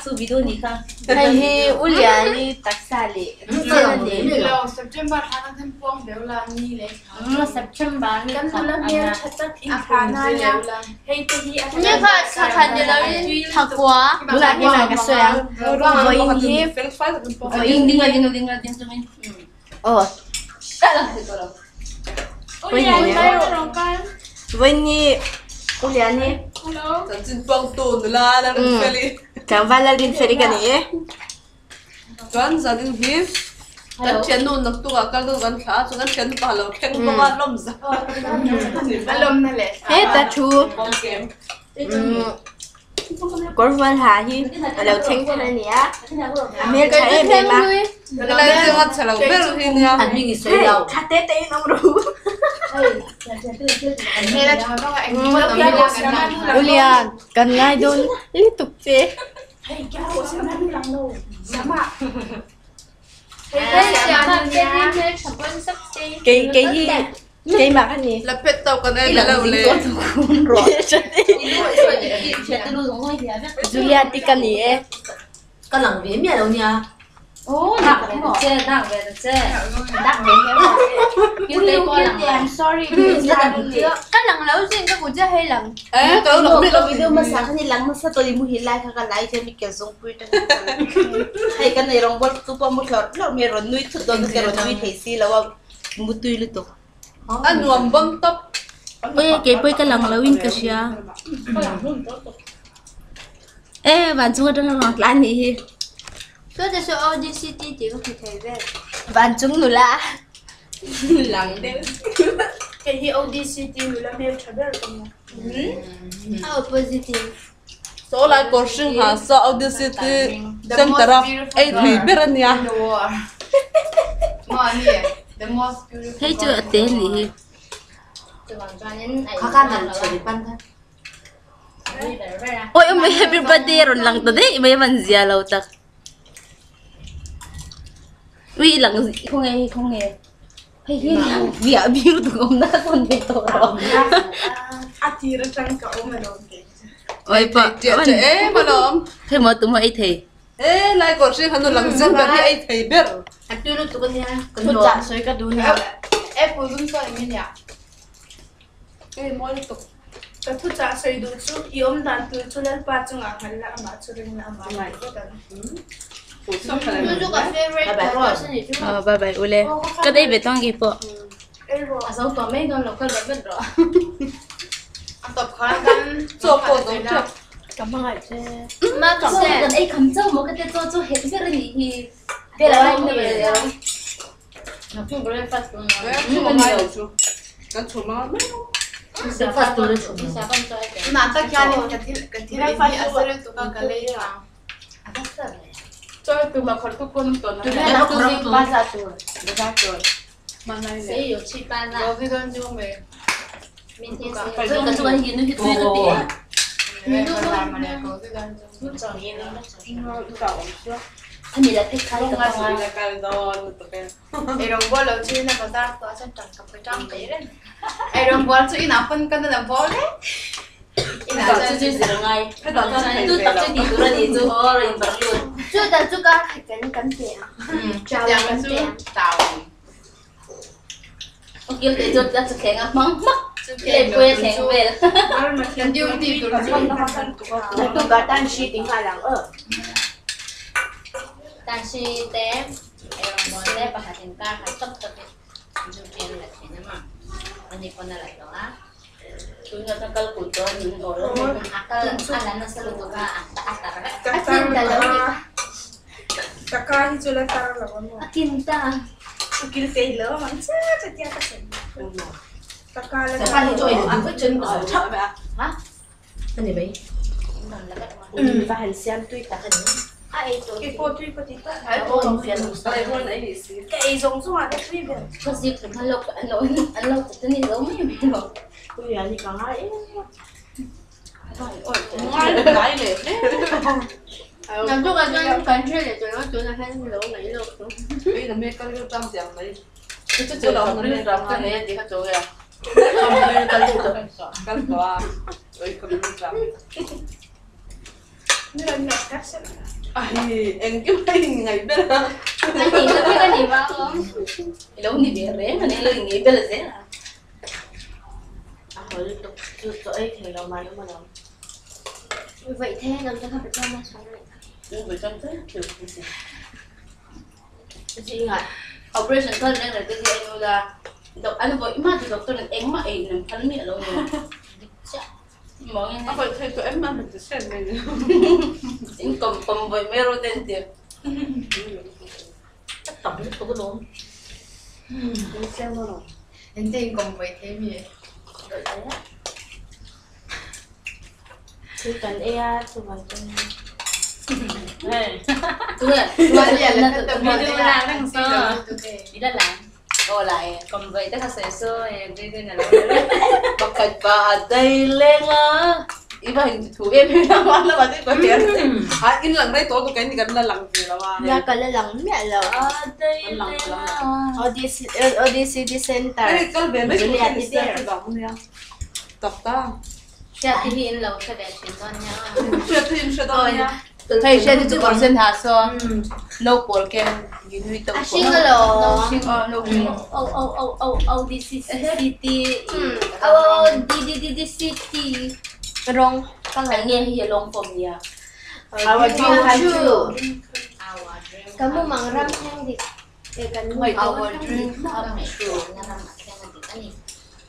chu video ni kha. Hei hi U Liani taksa leh thil a ni. Ni kha thla khat ni loin thla kua. Tunah hian ka sawi ang. Vawiin hi vawiin aw vawiin hi U Liani tlangval Lalrinfeli ka ni e. Chuan zanin hi kan thiannu naktuk ah kal dawn kan thlah a chuan kan thiannu pa lo thleng bawk a lawm zan heta thu kawr hual ha hi a lo thleng thar a ni a a hmel tha em em a tha te te in awm rawh u Lian kan ngai dawn lutuk che. Kei kei hi keimah ka ni. Julia ti ka ni e. A nuam bawm tawp. Oi kei pawh ka lang lo in ka hria e van chung atanga rawn tlan nih hi. Van chung nula lang deuh. Saw lai kawr hring ha saw ODCT center a ei thei ber a nia. Hei chu a te nih hi. Oi awm mai happy birthday a rawn lang ta daih mai a man zia lo tak. Ui i lang khawnge hei khawnge hei hi lang viah viau tuk awm na ka rawn nei tawh lo. Oi pah Chiah chiah em alawm. Hei maw tuma ei thei. E lai kawr hring han lang zan ber hi ei thei ber. Thuchah sawi ka duh nia. Ei mawi lutuk. Ka thuchah sawi duh chu i awm dan tur chu Lalpa chungah nghalh la amah chu ring la amah ngaih vek ang. Aw bye bye ule ka dei ve tawng ki pawh. Chaw pawh dawng teuh. Ka hmangaih che. Kan ei kham chauh maw ka tia chaw chu hek ber a nih hi. Kan chhum a mai lo. Naktukah tan hri ti nghal ang aw. Ka ka hi chu la tar lo a maw. Ukil te hi lo mang cha cha tia ka sawi. Ka ka la tar lo. Va han siam tui tak a ni. Kei pawh tui ka ti tawp. Ka ei zawng zawng ah ka tui ber. U Liani ka ngai em em. Ai, engkim a inngaih ber a. A nih na vek a ni vang awm. I lo ni ve reng a ni, i lo inngaih ber zel a. A haw lutuk chu chaw ei thei lo mai awm alawm. Vaih thei an awm te kha Pathian a chhuah reng kha. Vaih chuan tlem thil a si. Zingah operation kal reng reng te hi a inul a, an vawi hma chu doctor in engmah ei in an phal miah lo ni. Dik chiah. A vawi thei tawh em a ti hriat mai ni. In kawm kawm vawi mai rawh te an ti. A tam lutuk alawm. Ente in kawm vawi thei mi? Thil kan ei a chuvang chuan Tunge? Pakhat pa a dai leng a, i va in thu em em a man lama te ka hian a in lang rei tawh lutuk in kan la lang ve lo a. Nia ka la lang miah lo. A dai leng a. ODC ODCD Center. Hei kal ve mai tur hi ni sia chu vang ania. Tak ta. Hriat te hi in lo hre ve thin dawn nia. Hriat te hi in hre dawn nia. Hei hriat hi chu kawr sen ha saw no pawl ken gi nui to A hring alawm. Hring aw no hring. O O O O O D C C C T O O O D D D D C T Rawng ka Eng nge hei hi long form nia. Our dream come true. Ka mumang ram thleng dik e kan Our dream come true.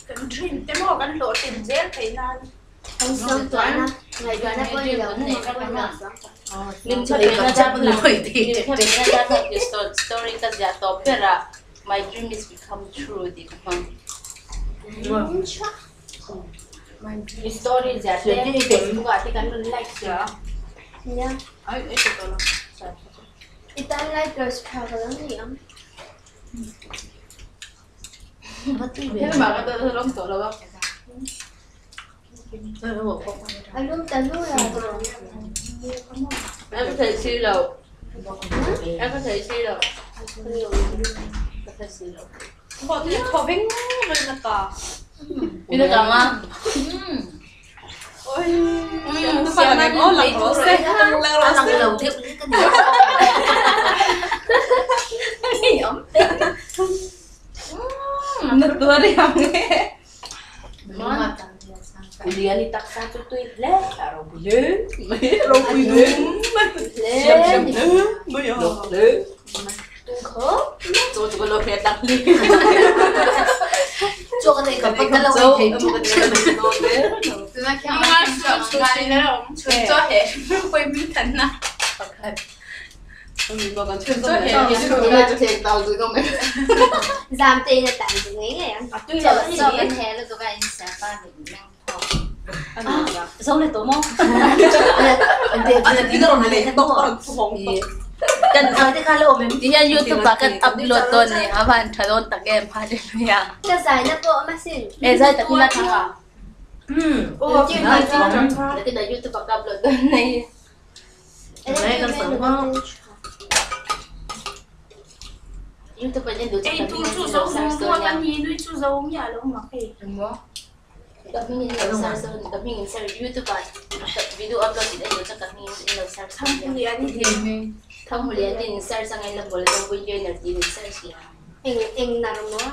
Kan dream te maw kan hlawhtlin zel theih nan. Kan suangtuahna ngaihtuahna pawh ni lo mumang pawh ni lo suangtuah. Lim kha pe na dat lim kha pe na dat ti story ka ziah tawp ber a my dream is become true tih ka hmang. I story ziah te Facebook ah te kan rawn like sia. Nia. Ai ai tawh lo. I tan likers tha ka lo ni ang. Helma ka ta rawng tawh lo a. A lum ta lu la. Em ka thei si lo. Em ka thei si lo. Ka thei si lo. Pawh te thaw veng veng na ta. Ina ka ma. Oi. Siam na aw lang rawh se. Lang rawh se. Lo deuh lek a ni. Na tuar yang e. Ulian i taksa chu tui hle a ropui hle Mai ropui dum. Siam siam hle mai a. Hle. Chu chu ka lo hriat tak li. Chu ka nei ka Kan ka lo zo. ei thei Tuna khian Chun chaw heh pawih min than na. Pakhat. Chaw heh Zam te in a tan chu ngei ngei ang. A tui lo a Chaw ni. kan he lutuk a in siam pa mit meng phawk. Zo le to mo. Kan Kan te kha lo mem ti hian YouTube ah kan upload dawn ni a van tha dawn tak em hallelujah. Ka zai na pawh a masin. E zai tak ila tha ka. Aw Zirtir Lakin na YouTube ah ka upload dawn nei. Mai kan sang YouTube ah hian duh Ei tu chu zo nu nu kan hi nui chu zo miah lo mak hei. Ka hming in lo search dawn ka hming in search YouTube ah video upload tih a inlo chuan ka hming in lo search Thang Hulian hi. Thang Hulian tin in search anga in la hmu lo Win Jenner tiin in search leh ang. Eng eng nar maw?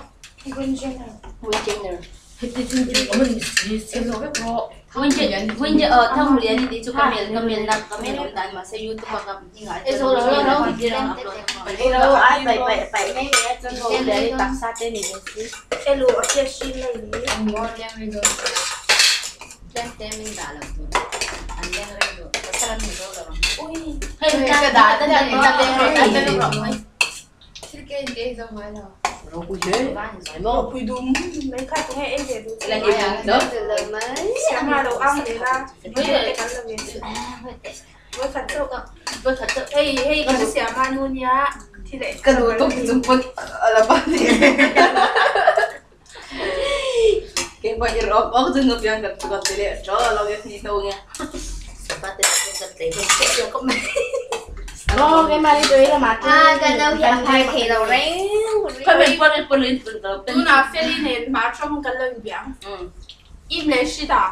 Win Jenner. Win Jenner. Heti chu awm a ni si, siam lo vek rawh. Win Jenner Win Jenner aw Thang Hulian hi tih chu ka mail ka mail na ka mail awm dan mahse YouTube ah ka hming ah E zo lo lo lo. video upload Ei lo ai pai pai pai mai mai a chuan ulian i taksa te ni ve si. Elu a hriat hrin lai ni. Tlem te min dah lo tur. An leng reng duh. Pasal an ni zo lo ang. Ui. Hei ka dah ta dan ta leng rawh ta leng rawh mai. Thil ke in ke zo ngai lo. Ropui hle. Ropui dum. Mai kha tu nge ei ve du. La hi no. Lo mai. Siam a lo ang le la. Te kan lo ve. Voi khat chauh. Voi khat chauh. Hei hei kan siam a nu nia. Thi leh. Ka nu tuk chung pawn a la pa ni. Keimah i rawk awk chu nu piang kan kan ti leh ṭaw lo nge ni hno nge. Pa te chu kan tlei hlawm chiah chiah khawp mai. Aw keimah ni tui lamah chu. Ah ka no hi a phai thei lo reng. Khoi men pon in pon in pon lo pen. Tunah Feli nen hma ṭawng kan lo inbiang. Im le hri ta.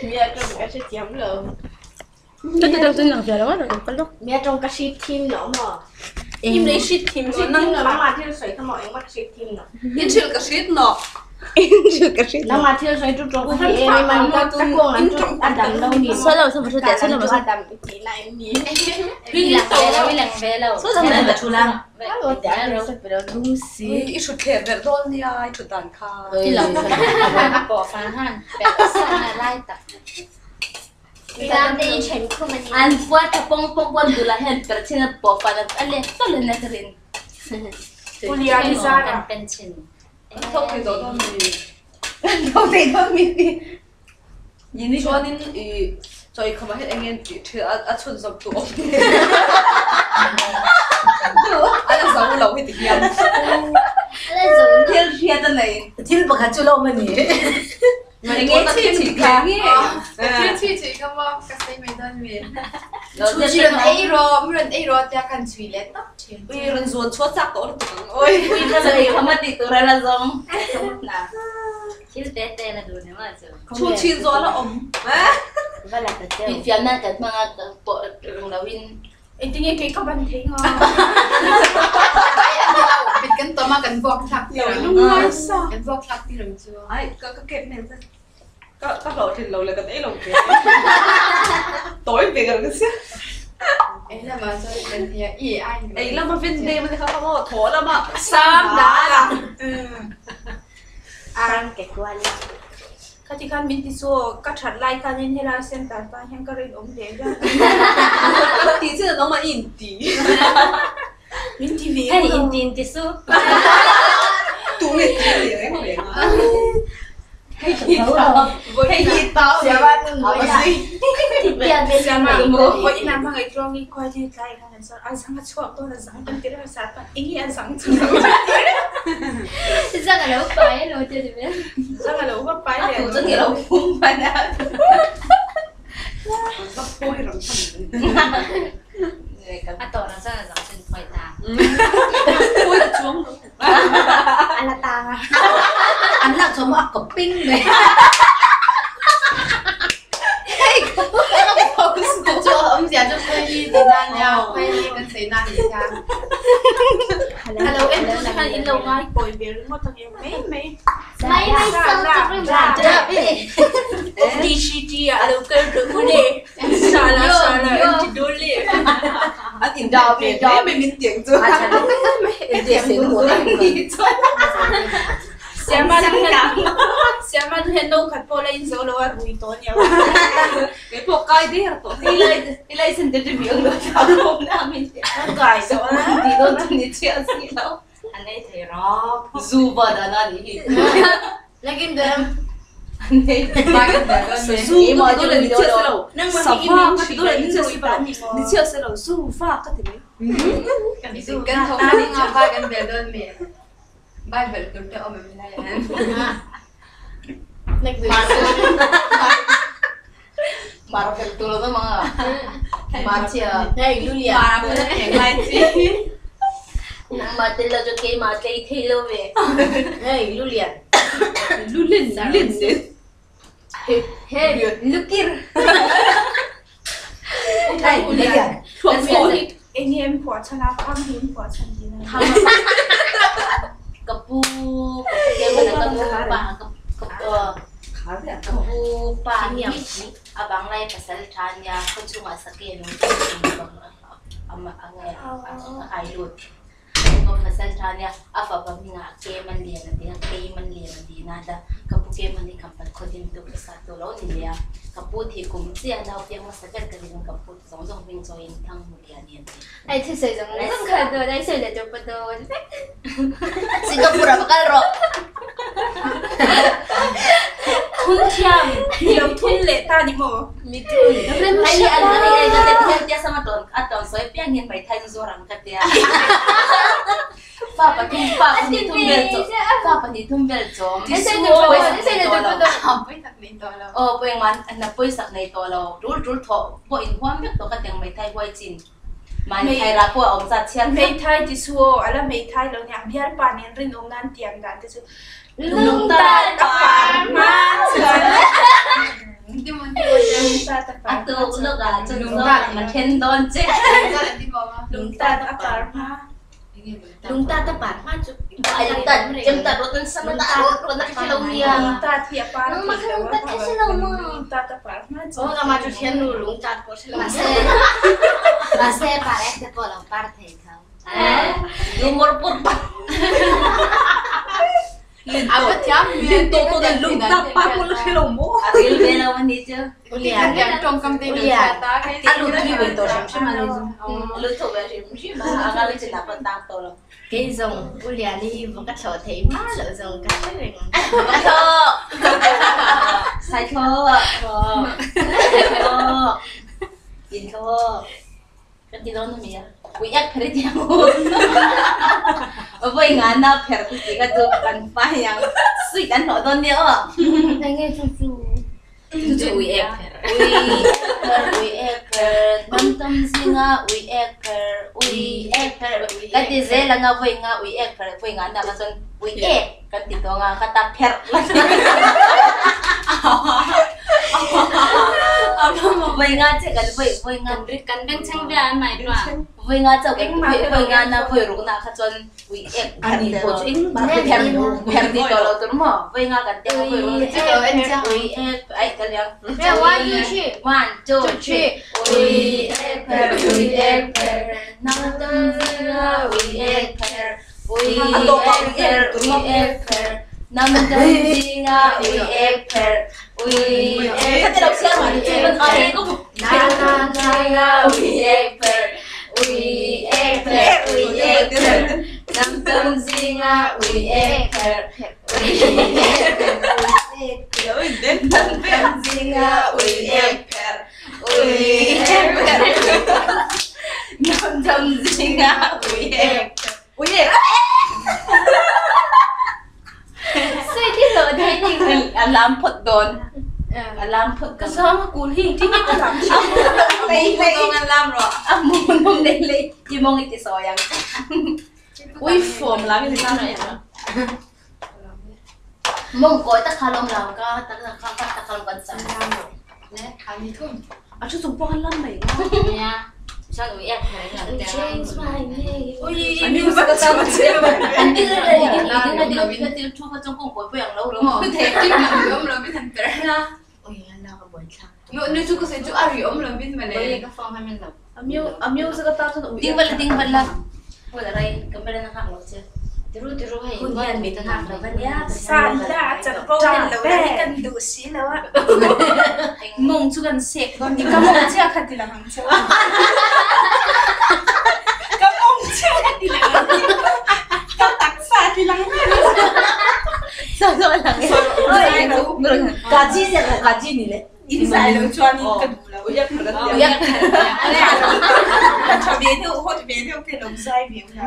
Mia ka ka hrethiam lo. Mẹ trong cái ship team nữa mà. Im lấy shit team Ship team nó mà thiếu sợi thằng mọi mà ship team nó. In thil ka hrit no. Nó mà thiếu sợi chú trộn thì em mà các các cô là chú Adam đâu nhỉ? Sao lâu sao mà sao lâu mà Adam thì này em nhỉ? I thut thler ber dawn nia i thut dan kha. An puat pong pong pon dula hen per chin po pa na ale to le na rin. Ulia Zara Pen chin. Thok thei dawn dawn mi. Thok thei dawn mi. Ni chuanin i chawi khama hian eng nge tih thil a chhun zawm tu awm a la zo lo hi ti hian. A la zo lo. Thil hriat a nei. Thil pakhat chu lo awm a ni. Eng nge chi chi kha. Thil chi chi kha maw ka sawi mai dawn mi. Rawn ei rawh, mi rawn ei rawh tia kan chhui leh tawp thin. Ui rawn zuan chhuat chak tawh lutuk ang awi. Ui ka chawi khama tih tur a la zawng. Thil te te la duh ni maw chu. Chhun chhin zawh la awm. Infiam nan kan hmang a pawh rung lo in. Engtinge kei ka ban thei nga. Bit kan tawm a kan vuak thlak tir ang. Kan vuak thlak tir ang chu. Ai ka ka kep hmel che. Ka ka hlawhtlin lo le kan ei lo ve. Tawi ve ka rak sia. Ei lama chuan kan ti a i ai. Ei lama vin nem ani kha kha maw thaw lama sam dan. Sam ke kual. Khati khan min ti chu ka that lai khanin helai center tan hian ka rinawm ve viau. Ka ti chin an awm a i inti. Min ti ve Hei inti inti su. Tu nge ti a ni reng reng a. Hei hi tau. An lak chuan maw a kawp ping mai. An in dau ve hle mai min tiang chu. Kei pawh kai der tawh. I lai sen te chu mi ang lo thla khawm na min ti. Kai tawh a. Ti dawn chu ni chiah si lo. An ei thei rawk. Zu va dan a ni hi. Zu ka ti dawn le ni chiah si lo. Sava ka ti dawn le ni chiah si lo. Ni chiah si lo zu va ka ti mai. Kan tho nga va kan bel dawn mi. Bible tur te awm em lai an. Marvel tu lo mga Marcia. Hey Lulia. Ma te la jo ke ma te thei lo ve. Hey Lulia. Lulin lin ne. Hey lukir. Hey Lulia. Kapu ke mana ka nu pa ka kapu pa ni abang lai pasal than ya ko chunga sake no ama angai ai lut ko pasal than ya afa ba minga ke man lian ti ke man lian ti na da kapu ke man ni kampat khodin tu sa to lo ni ya kapu thi kum chia nau piang ma sakat ka din kapu zong zong ping choin thang mu lian nian 哎，这谁怎么这么可多？但谁的就不多。 Singapore bakal ro. Ai ni an ai ai ka te thian tia sama ton a ton soi piang hin bai thai zo rang ka tia. Fa pa thum fa pa ni thum bel cho. Fa pa ni thum bel cho. Oh poi man na poi sak nei to lo. Rul rul tho po in huam vek to ka teng mai thai huai chin. Man thai ra po om za chian. Lung ta par ma chuan. A tuk lawk ah cun zawng a ṭhen dawn che. Lungtat a par hma. Lungtat a par hma cu. Ai lungtat cemtat rawt nan sam ta rawt rawt na kha lo nia. Lungtat hi a par Nangmah kha lungtat kha si lo maw? Lungtat a par hma cu. Oh, nangmah cu thian nu lungtat ko si lo. Mahse mahse par ek te pawh lo par thei tho. Lumor pur pa. A thiam Lin to to den lungtat par ko la lo mo. A ril ve lo ani chu. Ulian. Tongkam te Ulian. A lut thui ve to hrim hrim ani chu. Lu thu ve hrim hrim a anga le chin pa tang to lo. Kei zong ulian hi va ka thlo thei ma lo zong ka hre reng. Tho. Sai tho. Tho. Tho. In tho. Kan ti dawn mi a. Ui ek pher ti ang. Voi nga na pher ti ti ka chu kan pa yang sui dan ho don nia o. Ngai chu chu. Chu chu ui ek pher. Ui ek pher ui ek pher nam tam zinga ui ek pher ui ek pher kan ti zel anga voi nga ui ek pher voi nga na ka chon ui ek kan ti to nga ka ta pher voi nga che kan voi voi nga Kan beng chang ve an mai tua. voi nga chau kan voi nga na voi ruk na kha chon ui ek pher Ani te po chu ing ma pher pher ti to lo tur mo voi nga kan te voi ruk Chu lo en cha. ui ek ai kan yang One two three. One, two, three. Ui ek pher, ui ek pher, nam tam zinga ui ek pher, ui ek pher, ui ek pher, nam tam zinga ui ek pher, ui ek pher, ui ek na na na ui ek pher, ui ek pher, ui ek pher, nam tam zinga ui ek pher, ui ek pher, Lo in den nam tam zinga ui ek pher, ui ek pher. Nam tam zinga ui ek Ui ek. Sui ti lo thei ni. Alam phot don. Alam phot Ka sang kul hi ti ni ka lam chi. Lei lei ngan lam ro. Amu nom le le i mong i ti so yang. Ui form lam ni lam này. Mong koi ta khalom lam ka ta ka ka ta khalom kan sa. Ne ani thum. A chu chung pon lam mai. Nia. San ui ek pher la te. Change my name. Ui Ani u ka ta ma che. An ti le le i ni na di ka ti thu ka chong kong koi po yang lo lo. Thế kim là om lo bin han per na. Ui an la ka boi thla. Nu nu chu ko se chu ari om lo bin ma le. Ka form hamen lo. Amiu amiu sa ka ta chu ui. Ding bal ding bal la. Wala rai kamera na hang lo che. Tiru tiru hei. Hun hian mi tan hak lo van ya. Sa la chan po hen lo ni kan du si lo a. Mong chu kan sek don Ni ka mong chia khat ti la hang che. Ka mong chia khat ti la hang. Ka tak sa ti lang. Sa so lang. Ka ji se ka ji ni le. Inside lo chuan in ka du lo. Ui ek pher Ui ek pher. Ka tha ve theu hot ve theu te lo zai ve na.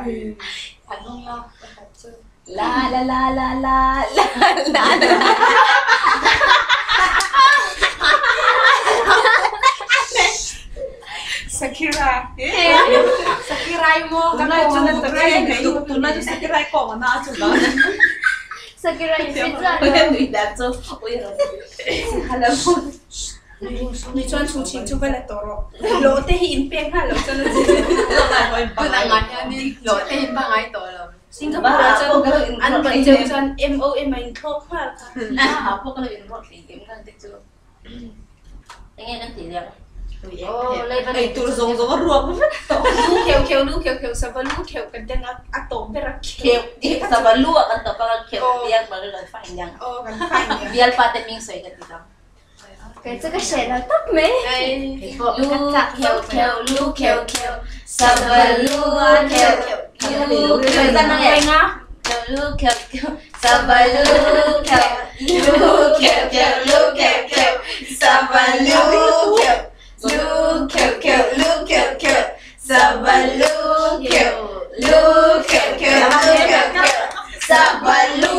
La la la la la la la la. Sakira. Sakira mo. Tunai chu na ta kai tu tunai chu sakirai ko na chu ba. Sakira i pizza. Ui nui da chu. Ui ro. Hala mo. Ni chuan chu chin chu va la toro. Lo te hi in pek ha lo chuan Lo lai hoi ba. Lo te hin ba ngai to lo. Singapore Ba chuan po ka lo in an ban cheu chuan M O M in thlok ha ka. Ha po ka lo in rot li em kan te chu. Nghe kan ti liang. Oh, lai van. Ei tur zong zong ruak vek to. Lu kheu kheu lu kheu kheu sa va lu kheu kan teng a to bera Kheu ti sa ba lu kan to pa kheu biak ba lo fa yang. O kan fai ni. Bial pa te ming soi ka ti dang. Cái这个谁了？都没。 Lu kheu kheu lu kheu kheu sa ba lu kheu kheu lu kheu tan nge. Nga. Kheu lu kheu kheu sa ba lu kheu lu kheu kheu lu kheu kheu sa ba lu kheu lu kheu kheu lu kheu kheu sa ba lu kheu lu kheu kheu lu kheu kheu sa ba lu.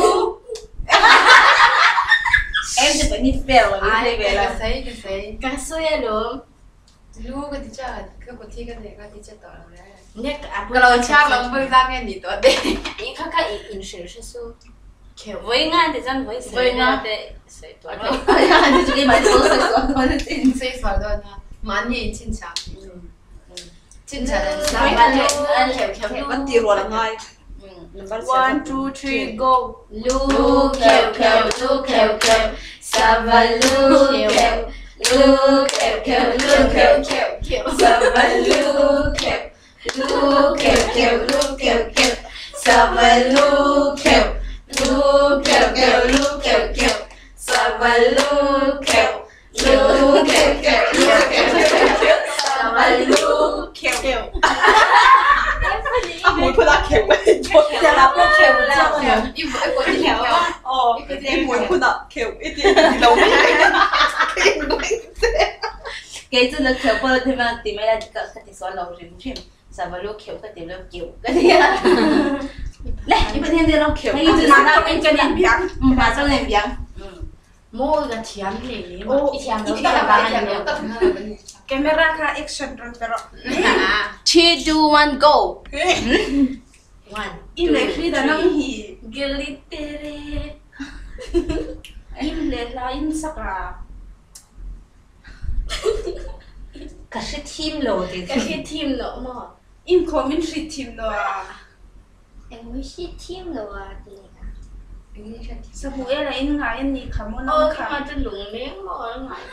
Em thì phải nhìn bèo mà Ai nhìn cái bèo là sei cái sei. Cái suy luôn. Lu cái tí cha cái cái tí cái này cái tí cha to lo le. Nhắc à Cái lo cha lo bưng ra nghe ni to de. 你看看饮饮食是素。Voi nga te chuan voi Voi nga. te sawi tuar Ni chu keimah chu sawi sual dawn a sin. Sawi sual dawn a, mahni in chhinchhiah. Chhinchhiah dan Sa va lu kheuh kheuh lu. An tih rual a ngai. One, two, three, go. Lu kheuh kheuh lu kheuh kheuh sa va lu kheuh lu kheuh kheuh lu kheuh kheuh sa va lu kheuh lu kheuh kheuh lu kheuh kheuh sa va lu kheuh lu kheuh kheuh lu kheuh kheuh sa va lu kheuh lu kheuh kheuh lu kheuh kheuh sa va lu kheuh. A hmui phun a kheuh mai chuan. Tia la pawh kheuh chiang a ni. I hmui kheuh a. Aw, i hmui phun ah kheuh i ti ti lo mai mai. Kei chu na kheuh pawh ti mai ti mai la ka ka ti sual lo hrim hrim. Sava lu kheuh ka ti lo keuh ka ti a. Le, i pathian te rawng kheuh. Hei chu Ma tawng in kan in biang. Ma tawng in biang. Maw ka thiam hle hle ma. I thiam lo tak vang a ni lo. Camera kha action rawn pe rawh. 3 2 1 go. One. Im leh hri da nang hi. Glitter. Im leh hla in sak a. Ka hre thim lo ti. Ka hre thim lo maw? Im khawm in hre thim lo a. Eng mi hre thim lo a ti ni ka. Samuel a in ngai an ni kha maw nang Aw kha. ka chu lung leng maw a ngai.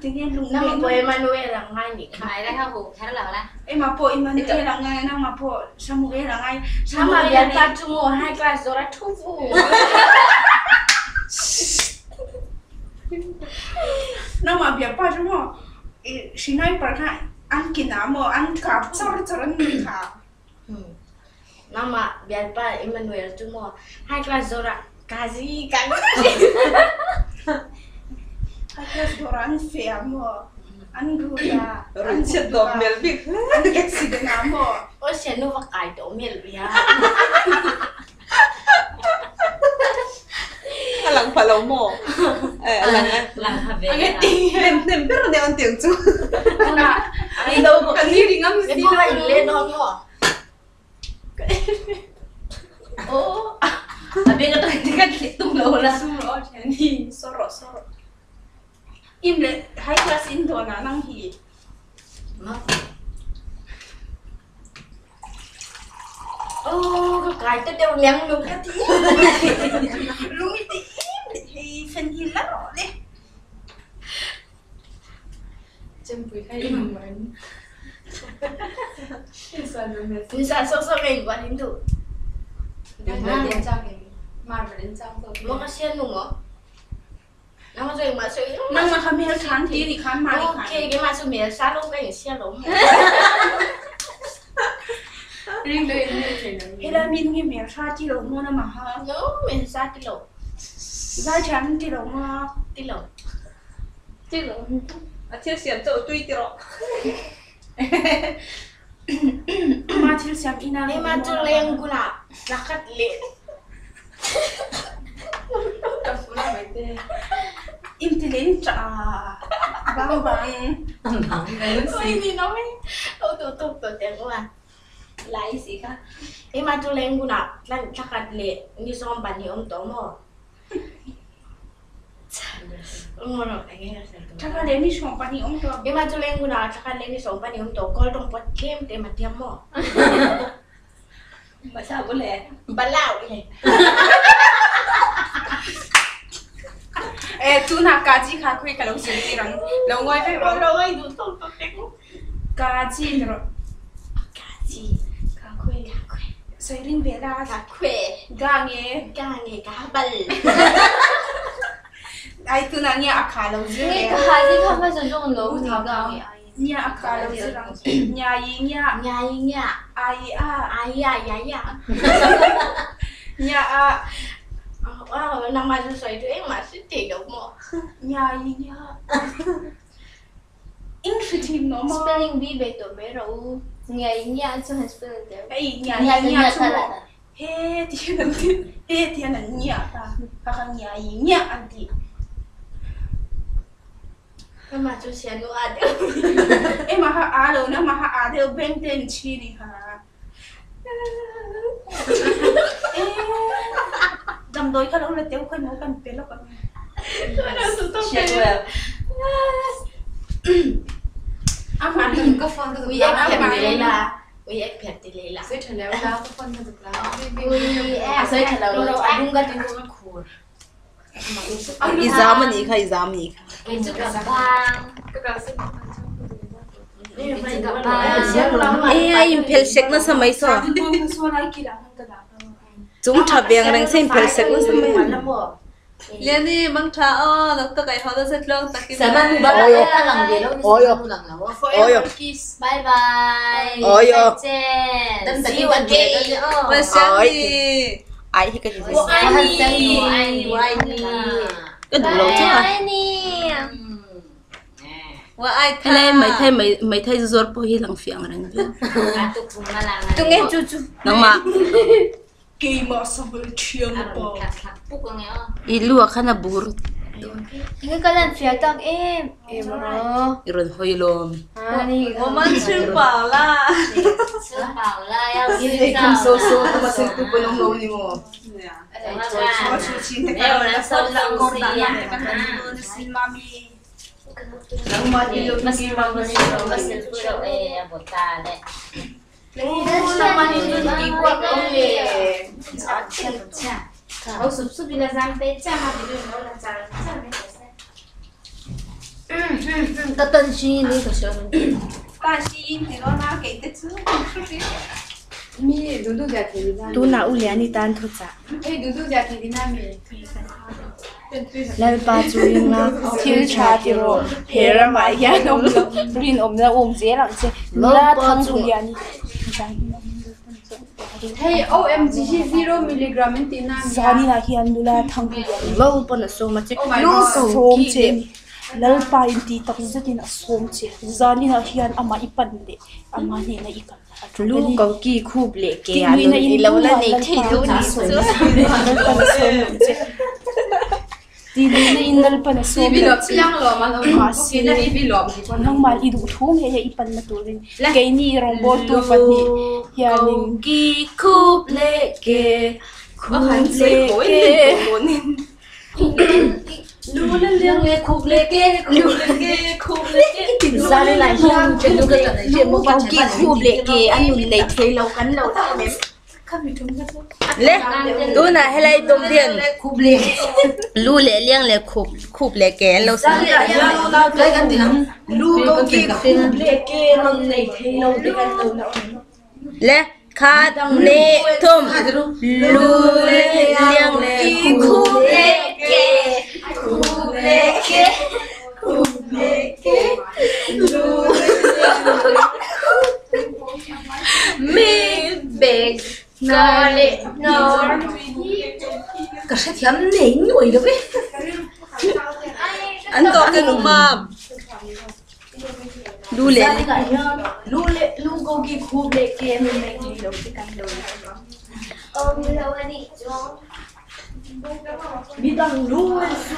Tinge lung Nang leng. pawh Emmanuel a ngai ni kha. Ngai la kha hu kher lo la. Ema pawh Emmanuel a ngai nang ma pawh Samuel a ngai. Nama bialpa chu maw high class zawr a thu vu. Nang ma bialpa chu maw sniper kha an kina maw an kap char char an ni kha. Nama bialpa Emmanuel chu maw high class zawr a kazi kazi. High class zawr a an fe a maw an rui a. Rui chhiat dawp hmel bik hle. An accident a maw. Aw sianu va kai tawh hmel ve a. A lang pha lo maw? Eh, a lang a. Lang ha ve. Hnem hnem ber a nia an tiang chu. Ai lo kan ni ring am si Pawh a in leh dawn maw? Oh. A beng atang ti ka thli tum lo la. Sum rawh aw thian hi. Sawr rawh sawr rawh. Im leh high class in dawn ah nang hi. Aw ka kai ta deuh leng lung ka ti. Lung i ti im leh hei fan hi la rawh le. Chempui kha i man. Ni sa sawk sawk in buat in duh. Maw ka sian nu maw? Nang ma chu engmah chu Nang ma kha hmel than ti ni khan ma ni khan. Okay, keimah chu hmel sa lo ka in sia lo maw? Helai min nge hmel tha ti lo maw na ma ha? No, hmel sa ti lo. Zai thiam ti lo maw? Ti lo. Ti lo. A thil siam chauh tui ti rawh. Ma thil siam ina lo Keimah chu leng kunah tlakhat leh. Im ti len cha bang bang. Oi ni no me. Ô tu tu tu tiang qua. Lai si kha. Keimah chu leng kunah tlan tlakhat leh ni sawm pahnih awm tawh maw? Tlakhat leh ni sawm pahnih awm tawh. Keimah chu leng kunah tlakhat leh ni sawm pahnih awm tawh kawl tawng pawh tlem te ma tiam maw? Basa boleh. Balau le. Eh tuna kaji kha khui ka lo sil ti rang lo ngoi ve ro. Lo ngoi du tawk tawk te ku. Kaji ni ro. Kaji. Ka khui ka khui. Soi ring ve la. Ka khui. Ga nge. Ga nge ka bal. Ai tuna nge a kha lo zir 那个孩子他们是用楼梯杠。 Nya a kha lo zir ang. Nya yi nya. Nya yi nya. A yi a. A yi a ya ya. Nya a. Wow, nang ma chu soi tu eng ma si ti lo maw? Nya yi nya. Eng hre thim no maw? Spelling bee ve tawh mai rawh u. Nya yi nya chu han spelling teh. Ei nya yi nya chu maw? He ti hian an ti. He ti hian an nya ta. Kha kha nya yi nya an ti. Nang ma chu sian nu a deuh. Eng ma kha a lo nang ma kha a deuh beng te an chhi ni kha. Dam doi kha lo la teu khoi mo kan pe lo kan. Ka phone ka ui ek phet ti la ui ek phet ti la soi thalo la ka phone ka la ui ek soi thalo lo adung ga tin ko khur izam ani kha izam ni kha ke chu ka bang ka ka se e ai im phel sek na samai so chung tha beng reng se im phel sek na samai Liani mang tha o dok to kai ho da set long takin sama nu ba la lang de lo ni Oyo. nu lang lo Oyo. bye bye Oyo. see you again Wa siang ni ai hi ka ji 我爱你我爱你我爱你 ka du lo chu a wa ai tha hele mai thai mai mai thai zor po hi lang fiang reng ve Tung nghe chu chu. nang ma Kỳ mà sao với chiang bò. I lu khana bur Nghe cái lần phía tóc em. Em rồi. I ron hoi lom Ani. 我们吃饱啦吃饱了要睡觉 so so ma sen tu po nong lo ni mo 没有人收东西呀。 nang ma ti lo 没事没事没事，不了哎，不打嘞。我叔叔比那三杯，这样比就我那张，这样没事。 Cái tên gì nữa cái sao? Ta xin thì nó na cái tết chứ. mi du du ja thi na Tu na u lian ni tan thu cha. Hey du du ja thi na mi Lai pa chu ing la thil tha ti ro hera mai ya nom lo rin om na um je lang che la thang u lian ni. Hey OMG hi 0 mg in ti na mi Zani na hian nu la thang u lian. Lâu bọn nó số mà chứ. Oh my Lu God. cầu Som kỳ che. lệ. Lal pa in ti tak zetin a som che. Zani na hian ama ipan le ama ne na ikan. Lu cầu kỳ khu lệ kì Ti à nui na in lâu la lal này thì pa lu ni som. su. Lal pa na som che. Ti nui na in lal pa na ti som. bi lo piang lo man Ma o si na bi lo mi ko nang mal i du thu nge ya ipan na turin ke ni rong bol tu pan ni hianin Kỳ khu lệ kì. Khu lệ kì. Lu lên liang lệ khu lệ kì. Khu le ke khu le ke Ra đây lại hiang chân lu cái cầu kỳ khu lệ kì anh nhìn này thấy lâu cắn lâu tao mém. le tu na hele dom thian Khu lệ. lu le liang le khup khup le ke lo sa Lu cầu kỳ khu lệ kì nông này thấy lâu thì cắn lâu nó. le khat ne thum lu le liang le khup lệ kì. Khu lệ kì. Khu lệ kì. Lu Mi big garlic no. Cái sẽ thiam nể nổi được ấy. an to ke nu mam lu le Lu lệ lu cầu kỳ khu lệ kì nông này thấy lâu thì cắn lâu. Ôm lâu anh đi xuống. Mi đang lu su.